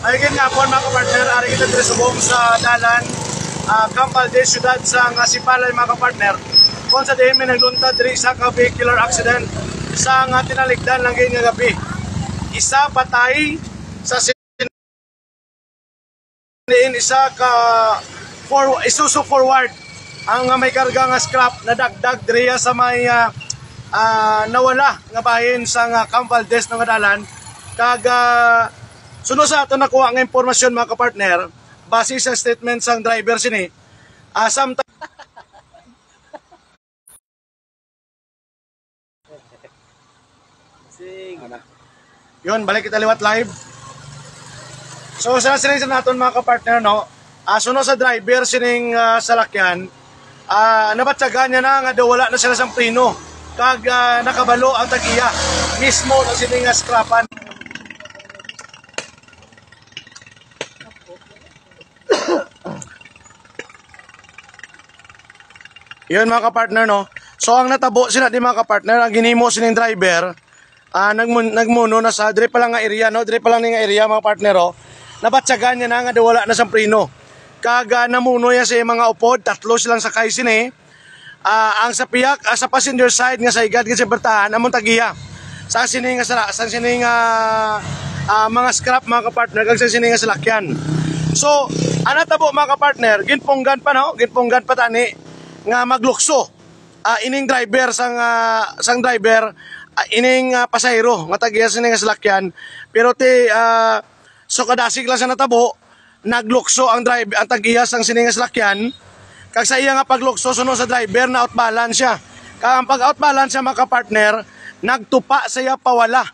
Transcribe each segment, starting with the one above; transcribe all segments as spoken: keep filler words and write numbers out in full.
Ay, gid nga po, mga kapartner, ari kita diri subong sa dalan, ah, Camp Valdez, siyudad sang Sipalay, mga kapartner. Kung sa diin may nagluntad diri sa ka vehicular accident sa nga tinalikdan lang gid nga gabi. Isa patay sa sin-, diin isa ka for, Isuzu Forward ang nga may karga nga scrap nadagdag diriya sa may, ah, ah, nawala nga bahin sa nga Camp Valdez nga dalan. Kag, ah, suno sa ato nakuha nga impormasyon, mga kapartner, base sa statement sang driver sini, ah, samtang Sing. Ana. Yun, balik kita liwat live. So, sa sining sa naton, mga kapartner, no? Ah, suno sa driver sining, ah, salakyan, ah, nabatyagan niya na nga daw wala na sila sang preno. Kag, ah, nakabalo ang tag-iya mismo na sining nga scrapan. Yun, mga kapartner, no? So, ang natabo sila di, mga kapartner, ang ginhimo sining driver, ah, nagmun-, nagmuno na sa, diri pa lang nga area, no? Diri pa lang ni nga area, mga partner, oh. Nabatyagan niya na nga wala na sang preno. Kag, ah, namuno yan sa mga upod, tatlo silang sakay sini. Ah, ang sa piyak, ah, sa passenger side nga sa higad nga sa bertahan, among tagiya. Sa sini nga sala-, sa sini nga, ah, mga scrap, mga kapartner, kag sa sini nga salakyan. So, ang natabo, mga kapartner, ginpunggan pa, no? Ginpunggan pa tani nga maglukso, ah, ining driver sang, ah, sang driver, ah, ining, ah, pasahero nga tagiya sini nga salakyan. Pero ti, ah, so kadasig lang sa natabo, naglukso ang drive, ang tag-iya sang sini nga salakyan. Kag sa iya nga paglukso, suno sa driver, na-out balance siya. Kag ang pag-out balance siya, mga kapartner, nagtupa sa iya pawala.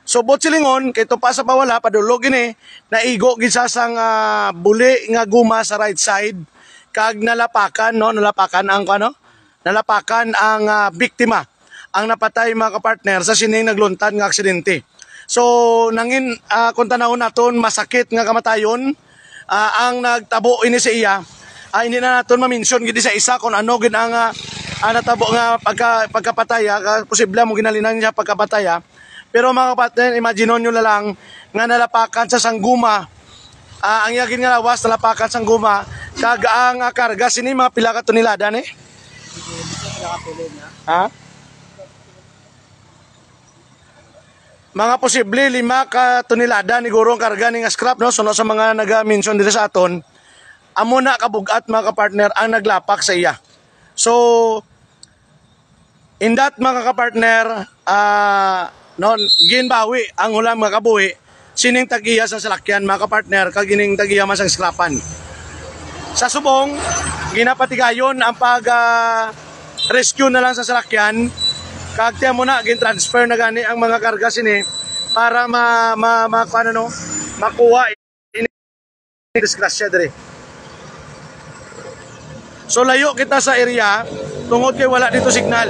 So, buot silingon, kay tupa sa pawala, padulog ini, naigo gid siya sang, ah, buli nga guma sa right side, kag nalapakan, no, nalapakan ang, ano, nalapakan ang, ah, biktima, ang napatay, mga kapartner, sa sining nagluntad nga aksidente. So, nangin, ah, kung tanawon naton, masakit nga kamatayon, ah, ang nagtabo ini sa iya. Ah, hindi na naton ma-mention gid sa isa kung ano gid ang, ah, ang natabo nga pagka-, pagkapatay, ah, ka-, posible mo ginalinang niya pagkapatay, ah. Pero, mga kapartner, imagine nyo na lang nga nalapakan sa sang guma. Ah, ang iya gid nga lawas nalapakan sang guma. Kag ang, ah, karga sini mga pila ka tonelada ni? Ha? Mga posible lima ka tonelada ni guro ang karga ni nga scrap, no? Suno sa mga naga-mention diri sa aton, amo na kabug-at, mga kapartner, ang naglapak sa iya. So, in that, mga kapartner, ah, no, ginbawi ang hulam nga kabuhi sining tag-iya sa salakyan, mga kapartner, kag ining tag-iya man sang scrapan. Sa subong, ginapatigayon ang pag, ah, rescue na lang sa salakyan, kag tiyan mo na, gin-transfer na gani ang mga karga sini para ma-, ma-, ma-, kuan, ano, makuha ini disgrasya diri. So, layo kita sa area tungod kay wala dito signal.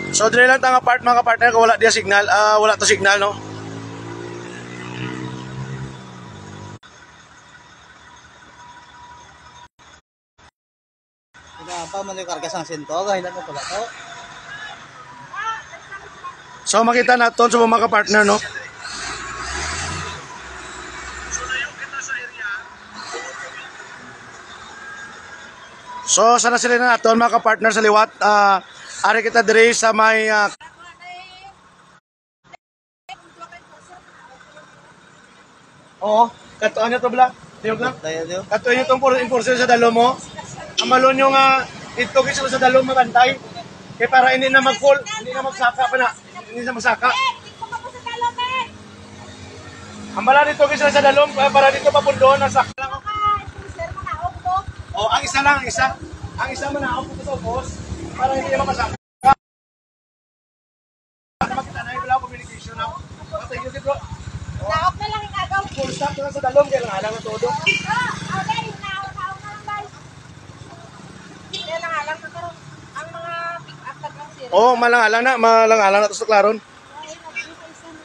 So, diri lang ta nga part, mga partner, kung wala diya signal, ah, wala to signal, no? Nagapa man yung karga sang sinto, gahilan mo pala to. So, makita naton sa mga partner, no? So, sana sila na naton, mga partner, sa liwat. Ah, ari kita diri sa may, ah, Oo. Katuan niyo to, bla. Diyog lang. Dayo, dayo. Katuan niyo tong puro enforcer sa dalom mo. Ang malon nyo nga, dito kayo sila sa dalom mabantay. Kaya para hindi na mag-fall, hindi na magsaka pa na. Hindi na magsaka. Ang bala dito kayo sila sa dalom, eh, para dito papundoon ang saka lang. O, ang isa lang, ang isa. Ang isa manaog dito sa ubos para hindi na mamasaka. Makita na yung wala communication na. Thank you, bro. Naok na lang yung agaw. Full stop na lang sa dalom, kaya lang alang na todo. Ah, okay, naok, naok na lang, bay. Kaya lang alang na karon. Ang mga pick up na lang sila. Oh, malang alang na, malang alang na to sa Claron. Ay, nag-isa na.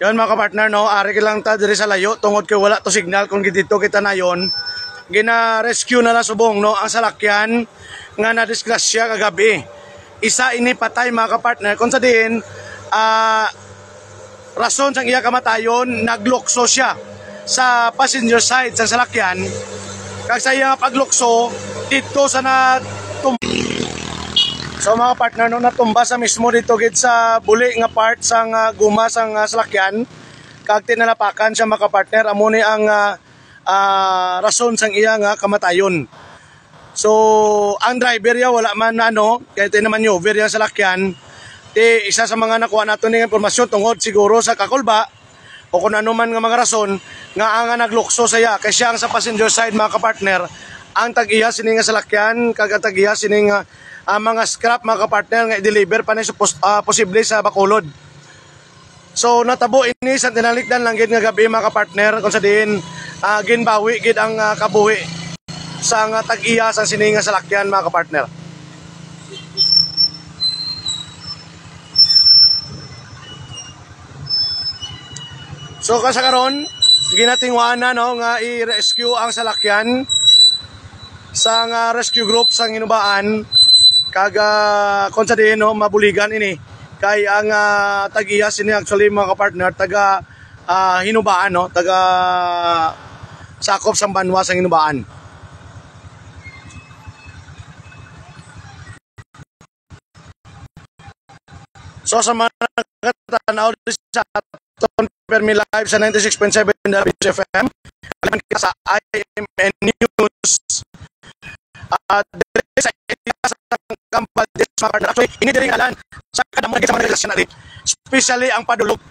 Yun, mga kapartner, no, ari lang ta diri sa layo tungod kay wala to signal kung dito kita nayon. Gina-rescue na lang subong, no, ang salakyan nga nadisgrasya kagabi. Isa ini patay, mga kapartner, kung sa diin, ah, rason sang iya kamatayon, naglukso siya sa passenger side sang salakyan. Kag sa iya nga paglukso, dito sa natum-, so, mga partner, no, natumba sa mismo dito gid sa buli nga part sang, ah, guma sang, ah, salakyan. Kag tinalapakan siya, mga partner, amo ni ang, ah, ah, rason sang iya nga kamatayon. So, ang driver ya wala man, ano, kay ti na-maneuver ya ang salakyan. Ti isa sa mga nakuha nato ning impormasyon tungod siguro sa kakulba o kung ano man nga mga rason nga ang naglukso sa iya kay siya ang sa passenger side, mga kapartner, ang tag-iya sini nga salakyan kag ang tag-iya sini nga, ah, mga scrap, mga kapartner, nga i-deliver pa ni supos-, ah, posible sa Bacolod. So, natabo ini sa tinalikdan lang gid nga gabi, mga kapartner, kung sa diin, ah, ginbawi gid ang, ah, kabuhi sa nga tag-iya sa sini nga salakyan, mga kapartner. So, kasa karon, ginatinguhaan na, no, nga i-rescue ang salakyan sa nga rescue group sa Hinubaan, kag, ah, kung sa diin, no, mabuligan ini. Kay ang, ah, tag-iya sini actually, mga kapartner, taga, ah, Hinubaan, no? Taga sakop sang banwa sang Hinubaan. So, sa mga nagkatanaw sa aton Permi Live sa ninety-six point seven W H F M, sa I M N News, ah, diri sa area sa Kambal, mga partner. Actually, ini diri ngalan sa kadamo sa mga nagkasya na rin. Especially ang padulog.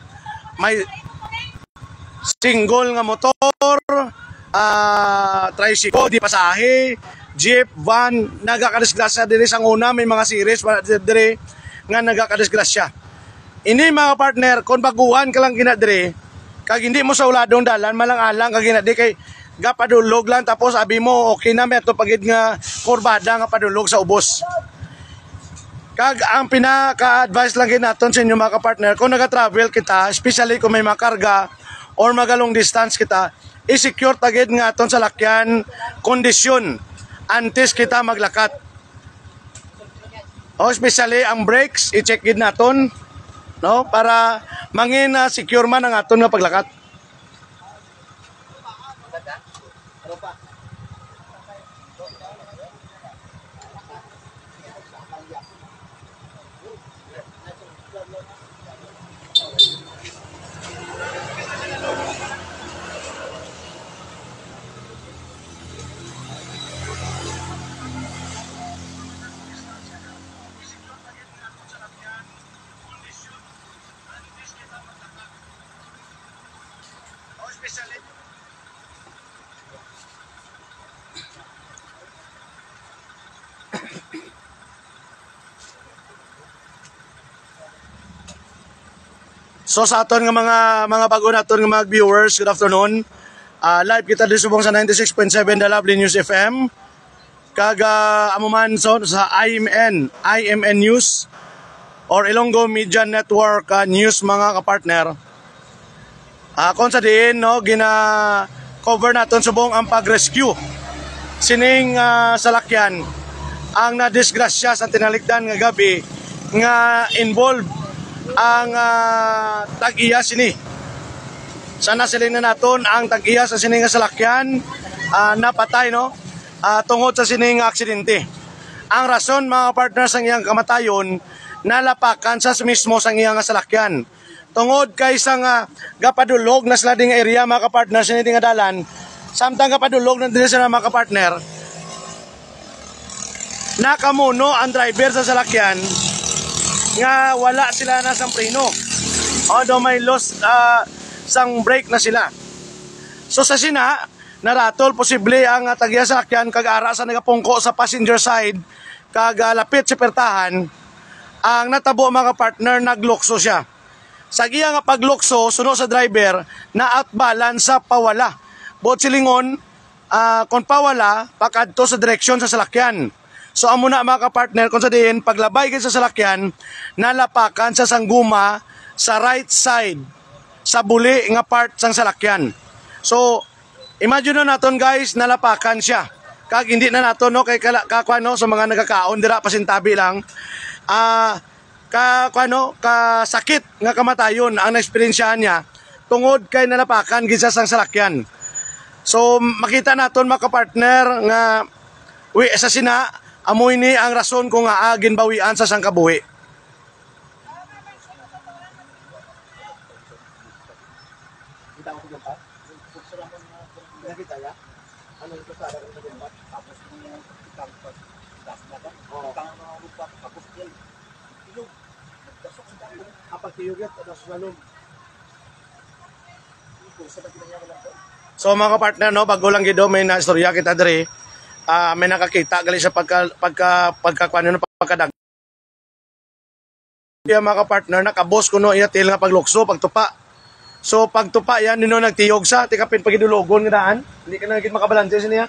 May single nga motor, ah, tricycle, di pasahe, jeep, van, nagakadisgrasya diri sa una, may mga series, wala diri nga nagakadisgrasya. Ini, mga partner, kung baguhan ka lang gina diri, kag hindi mo sa uladong dalan, malang-alang ka gina di kay gapadulog lang, tapos abi mo, okay na, may ato pagid nga kurbada nga padulog sa ubos. Kag ang pinaka-advice lang gid naton sa inyo, mga kapartner, kung nag-travel kita, especially kung may mga karga or maga long distance kita, i-secure ta gid nga aton salakyan kondisyon antes kita maglakat. O, especially ang brakes, i-check gid naton, no, para mangin na secure man ang aton nga paglakat. So, sa aton nga mga, mga bago naton nga mga viewers, good afternoon. Ah, live kita diri subong sa ninety-six point seven The Lovely News F M. Kag, ah, amo man, so, sa I M N, I M N News or Ilonggo Media Network, ah, News, mga kapartner. Ah, kung sa diin, no, gina-cover naton subong ang pag-rescue sining, ah, salakyan ang nadisgrasya sa tinalikdan nga gabi nga involved ang, ah, tag-iya sini. Sana siling na naton ang tag-iya sa sini nga salakyan, ah, napatay, no, ah, tungod sa sini nga aksidente. Ang rason, mga partner, sang iyang kamatayon, nalapakan sa mismo sang iya nga salakyan. Tungod kay sa nga gapadulog na sila ding area, mga kapartner, sini ding nga dalan, samtang gapadulog na din sila, mga kapartner, nakamuno ang driver sa salakyan nga wala sila na sang preno. Although may loss, ah, sang brake na sila. So, sa sina, naratol posible ang, ah, tag-iya salakyan kag ara sa nagapungko sa passenger side kag, ah, lapit sa pertahan. Ang natabo, mga partner, naglukso siya. Sa iya nga paglukso, suno sa driver, na-out balance sa pawala. Buot silingon, ah, kung pawala, pakadto sa direksyon sa salakyan. So, amo na, mga kapartner, kung sa diin, paglabay gid sa salakyan, nalapakan sa sang guma sa right side. sa buli nga part sang salakyan. So, imagine na naton, guys, nalapakan siya. Kag hindi na naton, no, kay kala, kakwa, no, sa mga nagakaon dira, pasintabi lang. Ah, ka, kuwan, no, kasakit nga kamatayon ang naeksperyensyahan niya tungod kay nalapakan gid siya sang salakyan. So, makita naton, mga kapartner, nga wi sa sina, amo ini ang rason kung ngaa ginbawian sa sangkabuhi. Kita mo sa gampa? Nakita niya? Ano yung kasada ko sa gampa? Tapos yung itang pag-, gas na ba? Oo. Itang mga lupa, tapos yun. Ilog. Nagdasok ang damo. Ah, pagtiyog yan, tapos sa loob. Ito, sa pagkita niya ko lang to. So, mga partner, no, bago lang gid, oh, may naistorya kita diri. Ah, may nakakita gali sa pagka, pagka, pagka, kuwan, no, pagkadag. Iya, mga partner, nakabos kuno iya til nga paglukso, pagtupa. So, pagtupa yan, nino nagtiyog sa, ti kapin pagidulogon nga daan. Hindi ka na gid makabalanse sa niya.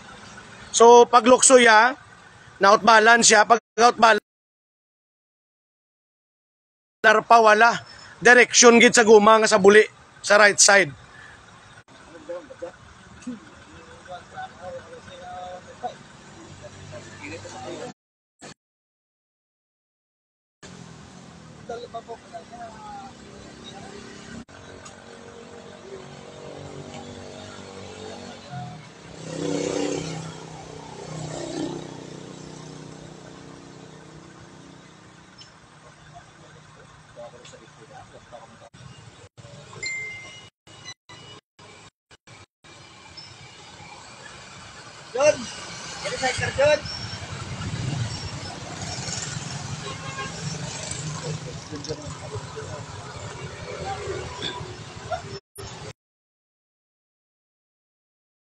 So, paglukso ya, nautbalan siya, pag-outbalan, darpa wala. Direksyon gid sa guma nga sa buli, sa right side. Jun! Recycle, Jun!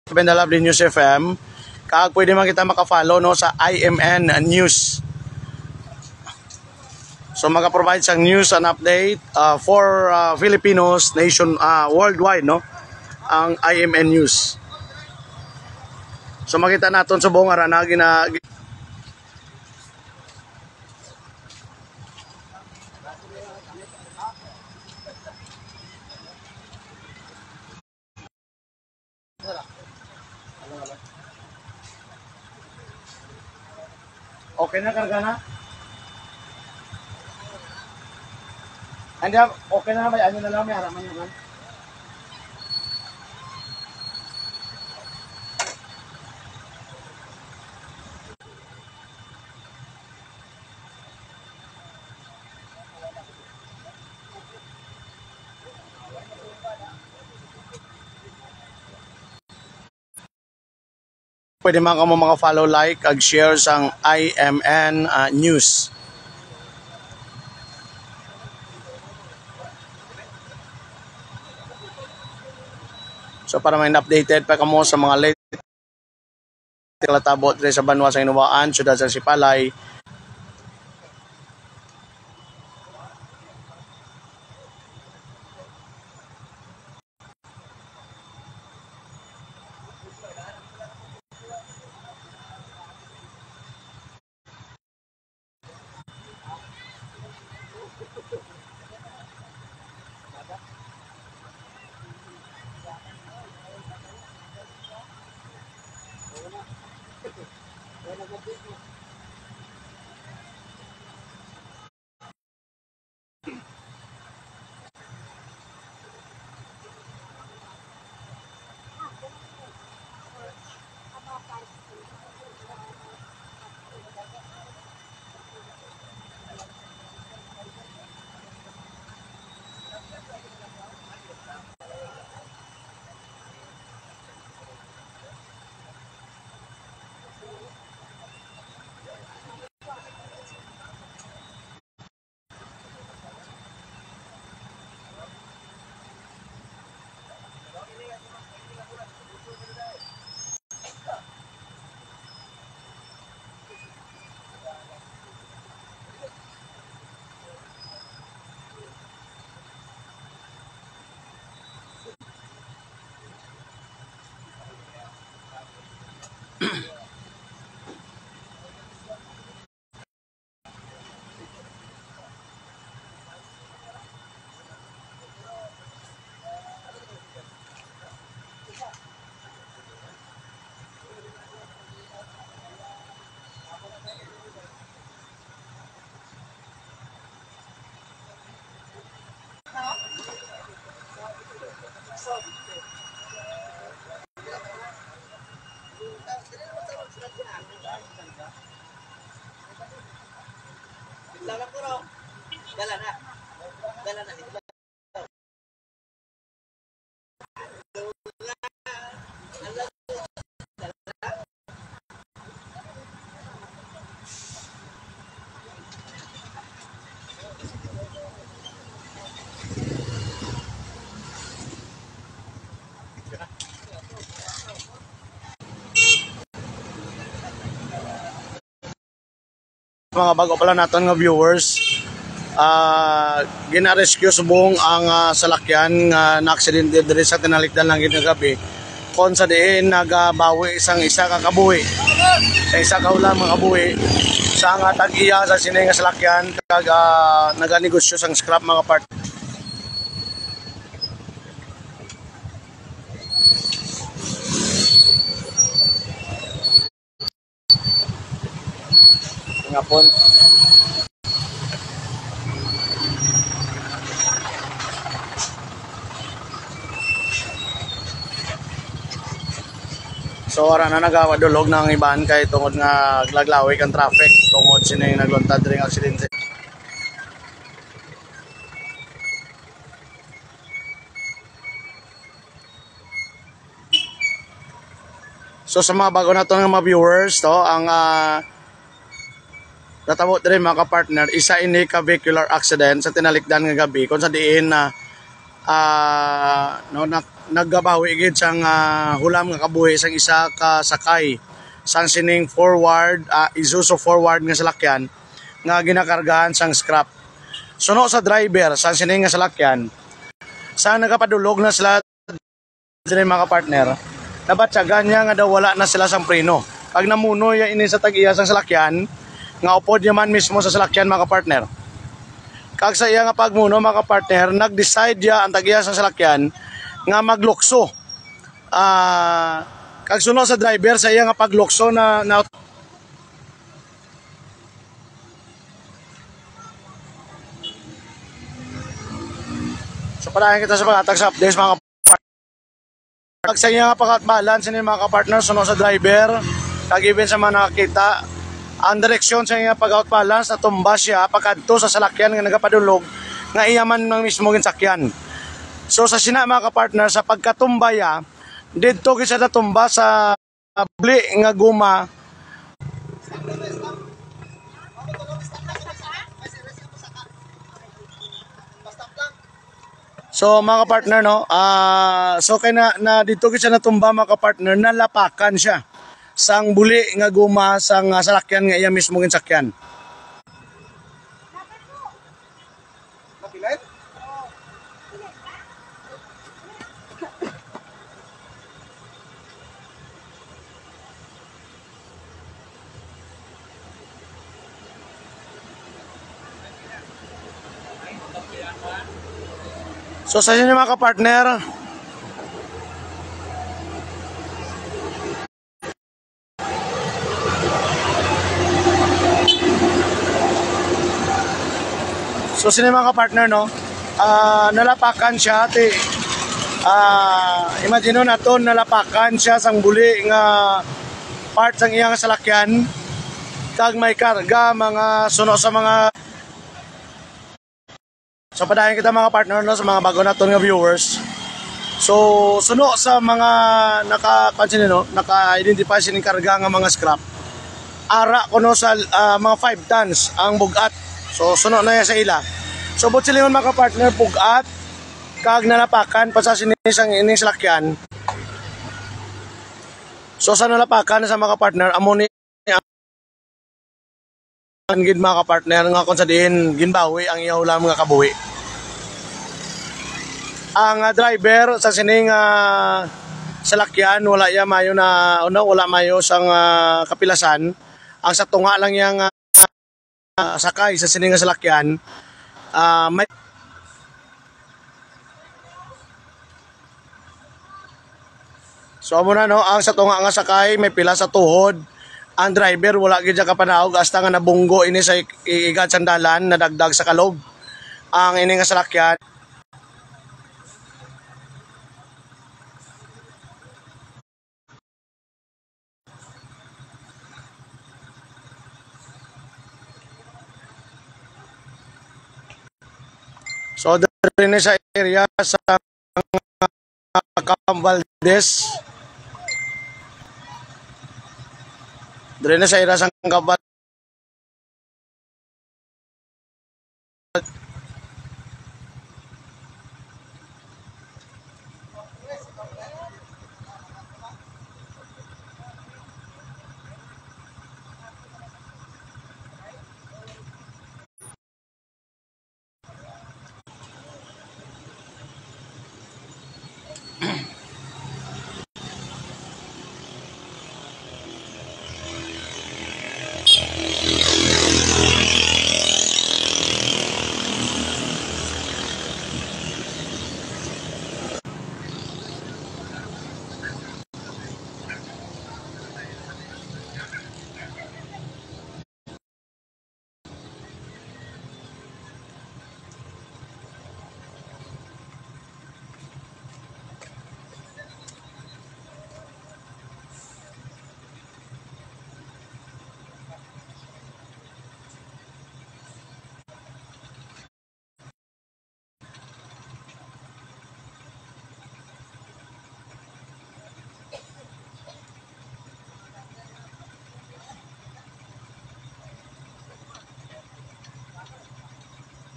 Seven Lovely News F M. Kag pwede man kita maka-follow, no, sa I M N News. So, maka-provide sang news and update, uh, for, uh, Filipinos nation, uh, worldwide, no? Ang I M N News. So, makita naton subong ara na gina-, Okay na, karga na? Hindi, okay na, may ano na lang, may haraman naman. Pwede man kamo mga follow, like, ag share sang I M N, ah, News. So, para may updated pa kamo sa mga latest nga natabo diri sa banwa sa Hinoa-an, siyudad sa Sipalay. Mga bago pa lang naton nga viewers, ah, gina-rescue subong ang, ah, salakyan nga naaksidente diri sa tinalikdan lang gid nga gabi, kon sa diin nagabawi sang isa ka kabuhi, sa isa ka hulam nga kabuhi, sa nga tag-iya sa sini nga salakyan, kag, ah, naganegosyo sang scrap, mga part. Ngapon. So, wala na nagawa dulog ng iban kay tungod nga laglawig ang traffic tungod sining nagluntad ring aksidente. So, sa mga bago naton nga mga viewers, to, ang, ah, natabo diri, mga ka-partner, isa ini ka vehicular accident sa tinalikdan nga gabi kung sa diin na, ah, no, nag-, nagabawi gid sang, ah, hulam nga kabuhi sang isa ka sakay sang sining forward, ah, Isuzu forward nga salakyan nga ginakargahan sang scrap. Suno sa driver sang sining nga salakyan, sa nagapadulog na sila diri, mga partner, nabatyagan niya nga daw wala na sila sang preno. Kag namuno ya ini sa tag-iya sang salakyan, nga upod niya man mismo sa salakyan, mga partner. Kag sa iya nga pagmuno, mga partner, nag-decide ya ang tag-iya sang salakyan nga maglukso. Ah, kag suno sa driver, sa iya nga paglukso na, na So, padayon kita sa paghatag sa updates, mga Pag sa iya nga pag-out balance ini, mga ka-partner, suno sa driver, kag even sa mga nakakita, ang direksyon sa iya pag-out balance, natumba siya pakadto sa salakyan nga nagapadulog nga iya man nang mismo ginsakyan. So, sa sina, mga ka-partner, sa pagkatumba ya, didto gid siya natumba sa buli nga guma. So, mga ka-partner, no? Ah, so, kay na, na dito gid siya natumba, mga ka-partner, nalapakan siya sang buli nga guma sang, ah, salakyan nga iya mismo ginsakyan. So, sa inyo, mga ka-partner, so, sini, mga ka-partner, no? Ah, nalapakan siya, ti, ah, imagine naton, nalapakan siya sang buli nga part sang iyang salakyan, kag may karga, mga suno sa mga So, padayon kita, mga partner, no, sa mga bago naton nga viewers. So, suno sa mga naka, kuwan sini, no, naka-identify sining karga nga mga scrap. Ara kuno sa, ah, mga five tons ang bug-at. So, suno na yan sa ila. So, buot silingon, mga partner, bug-at kag nalapakan pa sa sini sang ining salakyan. So, sa nalapakan sa mga partner, amo ni gid, mga ka-partner, nga kung sa diin ginbawi ang iya hulam nga kabuhi. Ang, ah, driver sa sining, ah, salakyan, wala iya mayo na, ano, wala mayo sang, ah, kapilasan. Ang sa tunga lang iya nga, ah, sakay sa sining nga salakyan, ah, may So, amo na, no, ang sa tunga nga sakay may pila sa tuhod. Ang driver wala gid siya kapanaog hasta nga nabunggo ini sa i-, igad sang dalan, nadagdag sa kalog ang ini nga salakyan. So, diri ni sa area sa Camp Valdez. Diri ni sa area sa Camp Valdez.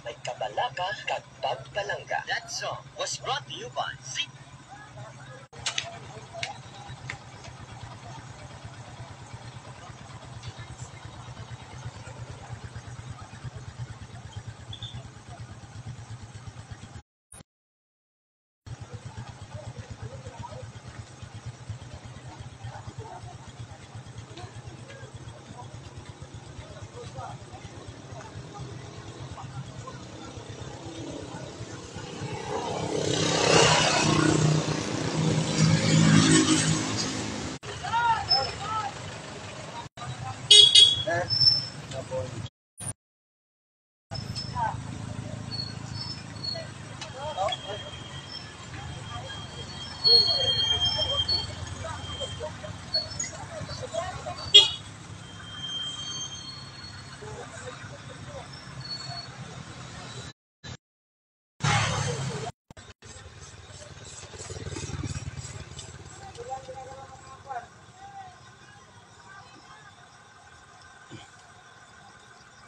May kabalaka kag pagpalangga. That song was brought to you by Zip.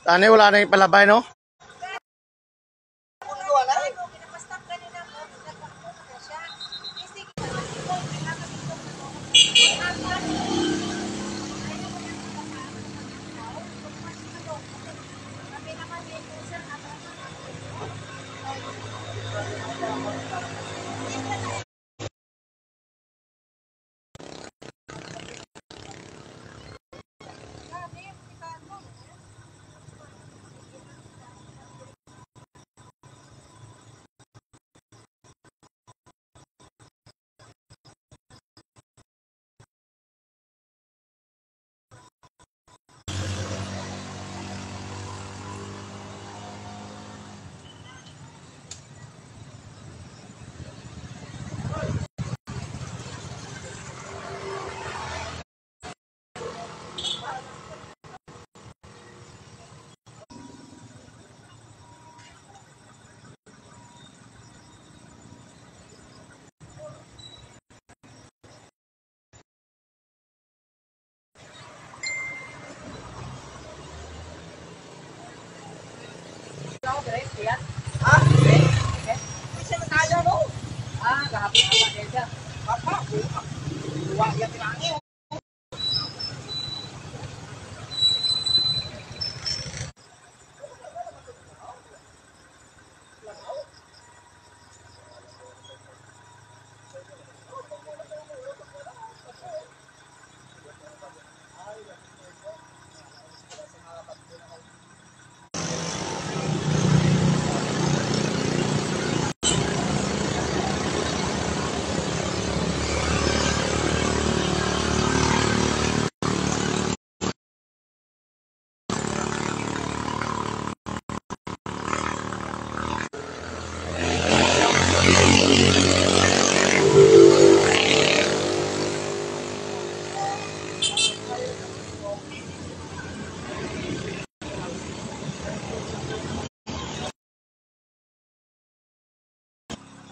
Tani, wala na yung palabay, no?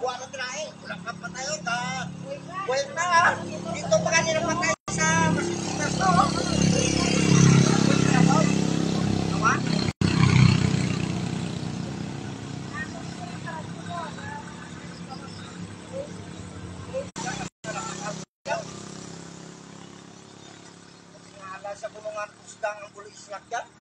Wala na eh. Wala ka patay, oh, ka. Wait na. Dito pa kanila patay sa Mas Pinas to. Awan. Ala sa bulungan, pusdang ang bulis nga dyan.